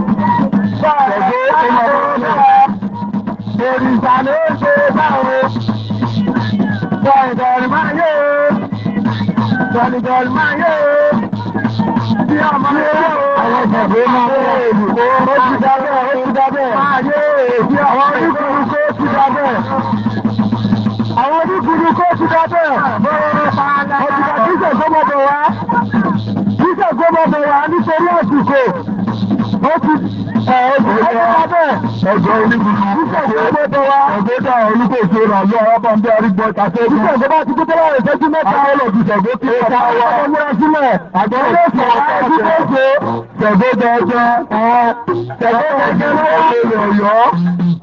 Ṣẹ̀gbẹ́ ó máa bá wọn lọ. Òrìṣà ló ń ṣe bẹ́ẹ̀. Dọ̀ìdọ̀ì máa yé o. Dọ̀ìdọ̀ì máa yé o. Bí ọmọ yé o. Àwọn ìṣẹ̀gbẹ́ máa ń wọ èlù. Ó ti dá bẹ́ẹ̀, ó ti dá bẹ́ẹ̀. Máa yé o. Bí Àwọn oníkùnrin kó ti dá bẹ́ẹ̀. Àwọn oníkùnrin kó ti dá bẹ́ẹ̀. Ọ̀tìgbà kíṣẹ̀ gbọ́mọbẹ̀ wá. Kíṣẹ̀ gbọ́mọbẹ̀ wá nítorí àsìkò. Ó ti ẹ̀ ó ti dá bẹ́ẹ̀. Ẹ̀jọ̀ oníkùnrin. Kíṣẹ̀ gbọ́mọbẹ̀ wá. Ẹ̀gbẹ́dà olùkóso ìrànlọ́ ọ̀bọ̀nbẹ́ arígbọ́ ìtàkùn. Kíṣẹ̀ gbọ́mọ ti gbé láàrin ìṣẹ́jú mẹ́ta. Àgbọ̀lọ̀ ti ṣẹ̀gbó kí ọ̀tá wa. Ọmọ sílẹ̀. Àgbọ̀lọ̀ ti ṣẹ̀gbó ṣẹ̀gbó gẹ́gẹ́. Ṣẹ̀gbó gẹ́gẹ́ lọ́wọ́ Ọ̀yọ́.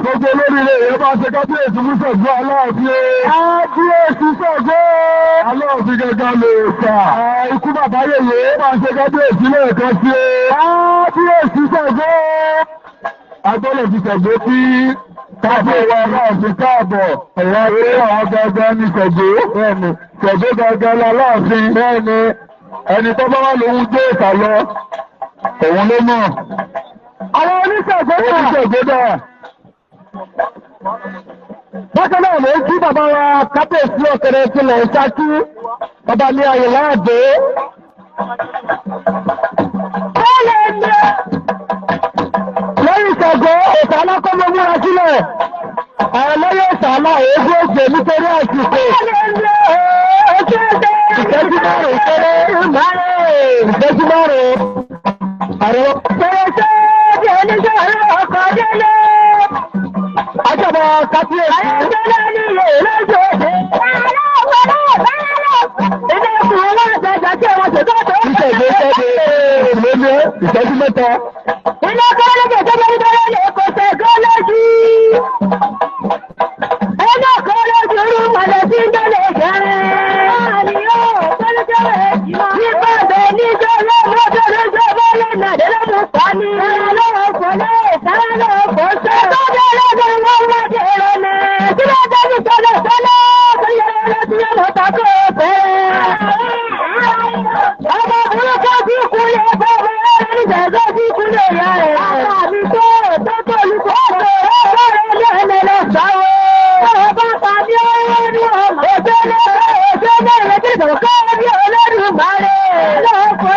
Gbogbo olórí ilé ìyẹn bá ṣe kábíyèsí fún Ṣàngó Aláàfin. Kábíyèsí Ṣàngó. Aláàfin gẹ́gẹ́ lè kà. Ikú bàbá yèyé bá ṣe kábíyèsí lẹ́ẹ̀kan sí. Kábíyèsí Ṣàngó. Agbọ́dọ̀ ti Ṣàngó tí kábíyèsí Aláàfin káàbọ̀. Ẹ̀yà eré àwọn gẹ́gẹ́ ní Ṣàngó. Bẹ́ẹ̀ni, Ṣàngó gẹ́gẹ́ l'Aláàfin. Bẹ́ẹ̀ni, ẹni tó bá wà lóhun dé ìta lọ, òun ló mọ̀. Àwọn oníṣègùn náà. Oníṣègùn náà. Bákan náà ló ń kí bàbá wa kábíyèsí ọ̀kẹ́rẹ́ tilẹ̀ Ṣakí, bàbá ní ayò láàbò. Lẹ́yìn Ṣàngó, òòṣà alákọ́mọ múra sílẹ̀. Àwọn lẹ́yìn òòṣà alá èébú òjò nítorí àsìkò. Ìṣẹ́jú márùn-ún péré. Ìṣẹ́jú márùn-ún. Àrùn. Àjọba kábíyèsí. Ìṣègbè ṣẹ́gbè ìlélé ìṣẹ́jú mẹ́ta. Iná kọ́lẹ́jẹ̀ tó bá nítorí lè kò tẹ̀ kọ́lẹ́jì. Iná kọ́lẹ́jì rú mọ̀lẹ́ sí ń dọ́lẹ̀ kẹrin. Nípa bẹ̀ níjọ́ lọ́mọdé lójó bọ́lẹ̀ nàdé lọ́mọ pa ni. Lọ́wọ́ kò lè sára lọ́wọ́ kò sẹ́. Tọ́jú lọ́dọ̀ wọn wá dé rẹ̀ nà. Sílẹ̀ tẹ́lẹ̀ tẹ́lẹ̀ tẹ́lẹ̀ tẹ́lẹ̀ tẹ́lẹ̀ tẹ́lẹ̀ tẹ́lẹ̀. Ọmọ burúkú ti kúlẹ̀ bọ́ọ̀mù ẹni jẹ̀gọ́ ti kúlẹ̀ yá rẹ̀. Àbá mi tó tó tó olùkọ́ ọ̀sẹ̀ ọ̀rọ̀ ní ẹ̀mẹ̀lẹ̀ sáwọ́. Ọ̀rọ̀ bá pa mí ó ní ọmọ. Òṣèlú òṣèlú rẹ̀ ti sọ̀rọ̀ kọ́ ní Olódùmarè. Lọ́kọ̀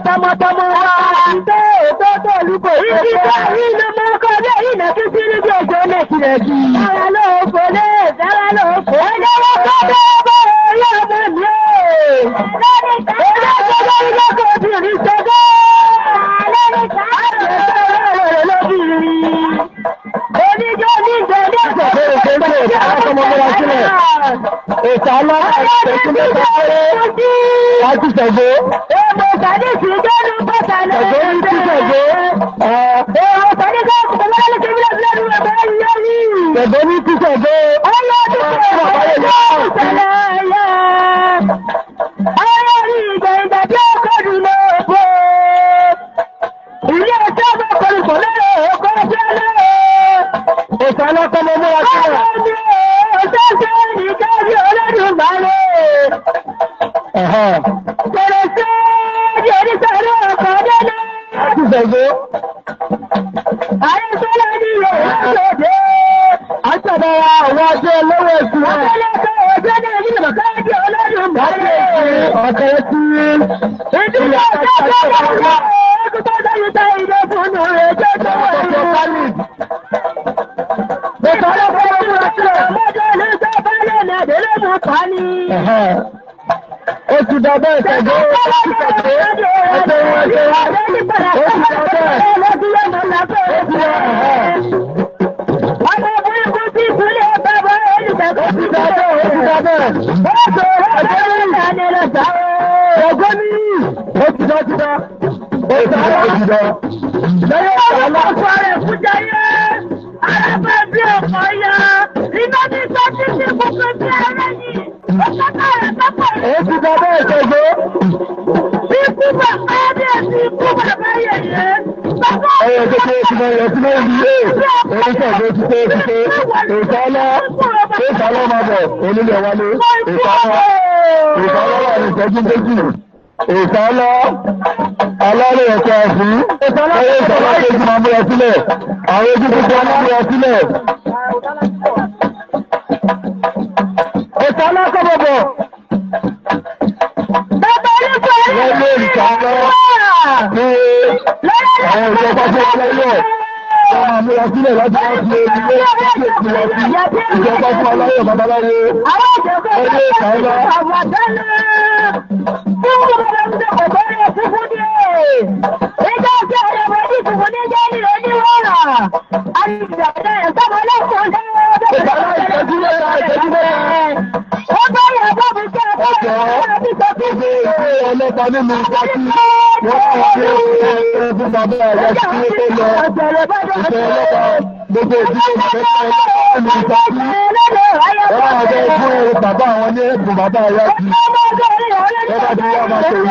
Tọmọtọmọ wa. Ìtẹ́ òtó tó olùkọ́ ìdíje ìlú mọ́kọ́ bẹ́ẹ̀ ìnà kí sí níbi òjò lẹ́kìrẹ́kì. Sára ló fò lé, sára ló fò. Ẹjọ́ wọn kọ́ bẹ́ẹ̀ bẹ́ẹ̀ orí ọmọ mi o. Olóṣèlú ilé kò bìrì ṣẹ́gbẹ́. Oníjó ní ìjọba Ìsàlá ìṣẹ́jú mẹ́ta péré láti ṣẹ̀gbó. Èèmọ̀ ìsàlẹ̀ sí jẹ́nu pàtàkì. Ṣẹ̀gbó ní tí ṣẹ̀gbó. Èèmọ̀ ìsàlẹ̀ sí ọkùnrin lọ́lẹ́ ṣe mílẹ̀ lẹ́nu ẹ̀bẹ̀ yọrí. Ṣẹ̀gbó ní tí ṣẹ̀gbó. Ìsàlá kọ́mọ múra sílẹ̀. Ẹ̀hẹ́n. Láti ṣẹ̀gbó. wa àwọn ajé olówó ẹ̀sìn wa. Ọ̀kẹ́ tí Ìdílé ọjọ́ tó wà lọ́wọ́ tó dáyé tá ìdè fún un rẹ̀ jẹ́ tó wà nínú. Ó ti dá bẹ́ẹ̀ tẹ̀gbẹ́ ó ti tẹ̀gbẹ́ ẹ̀tẹ̀ wọn ẹ̀tẹ̀ wọn ó ti dá bẹ́ẹ̀ ó ti dá ó ti dá bẹ́ẹ̀ ó ti dá bẹ́ẹ̀. Ẹ̀gbọ́n ní ó ti dá ti dá ó ti dá ó ti dá. Lẹ́yìn ọ̀la ó ti dá bẹ́ẹ̀ tẹ̀gbẹ́. Ẹyẹ tó tó ti máa yẹ sí náà ní yé. Oníṣègùn ti tó ti tó. Ìsálá ìsálá máa bọ̀ onílé wálé. Ìsálá ìsálá wà ní ìṣẹ́jú méjì. Ìsálá alárè ẹ̀kọ́ ẹ̀fín. Ẹyẹ ìsálá tó ti máa múra sílẹ̀. Àwọn ojú tuntun máa múra sílẹ̀. Ìsálá kọ́ bọ̀bọ̀. Wọ́n lé ìsálá ní àwọn ìjọba tó wà lọ́wọ́. Wọ́n máa múra sílẹ̀ láti wá sí ilé ìjọba sí ìjọba fún aláyọ̀ babaláwo. Ẹyẹ ìsálá. Ọlọ́pàá nínú ìpàtí wọ́n wá ní ẹgbẹ́ fún bàbá ẹ̀yà tí ó tó lọ. Ìfẹ́ ọlọ́pàá gbogbo ìdílé ìfẹ́ ọlọ́pàá nínú ìpàtí. Wọ́n wá jẹ́ fún bàbá àwọn ní ẹ̀bùn bàbá ẹ̀yà tí. Wọ́n bá ti wá máa tòun.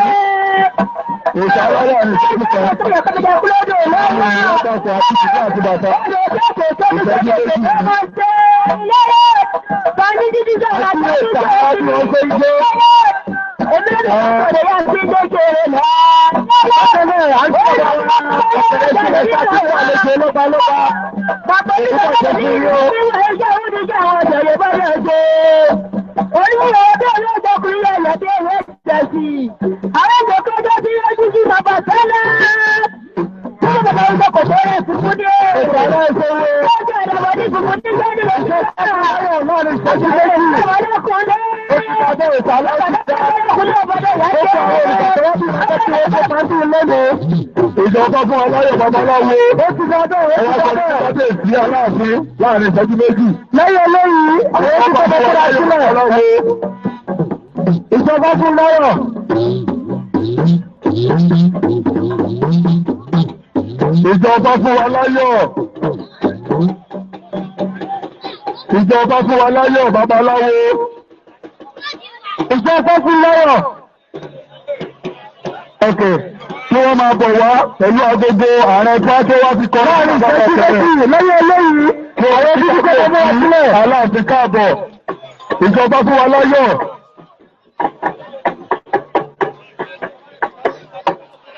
Ìṣàlọ́yà ní ìṣẹ́jú kan. Àwọn èèyàn tọkọ̀ àti ìṣẹ́ àti bàtà. Ìṣẹ́jú méjì ni. Àti ìṣàlọ́yà tí wọ́n fẹ́ gbé. Ìjọba fún aláyọ̀ babaláwo. Ó ti dá bẹ́ẹ̀ ó Ẹwà ti sọ dá fún bẹ́ẹ̀. kábíyèsí aláàfin láàrin ìṣẹ́jú méjì. Lẹ́yìn eléyìí, àwọn ojú tó bọ́ múra sílẹ̀. Ìjọba fún lọ́rọ̀. Ìjọba fún wa láyọ̀. Ìjọba fún wa láyọ̀ babaláwo. Ìjọba fún lọ́rọ̀. Ọkẹ̀ tí wọ́n máa bọ̀ wá pẹ̀lú agogo ààrẹ tí wọ́n tó wá fi kọ́ Láàrin ìṣẹ́jú méjì lẹ́yìn eléyìí, àwọn ojú tó bọ́ múra sílẹ̀. Aláàfin káàbọ̀. Ìjọba fún wa láyọ̀.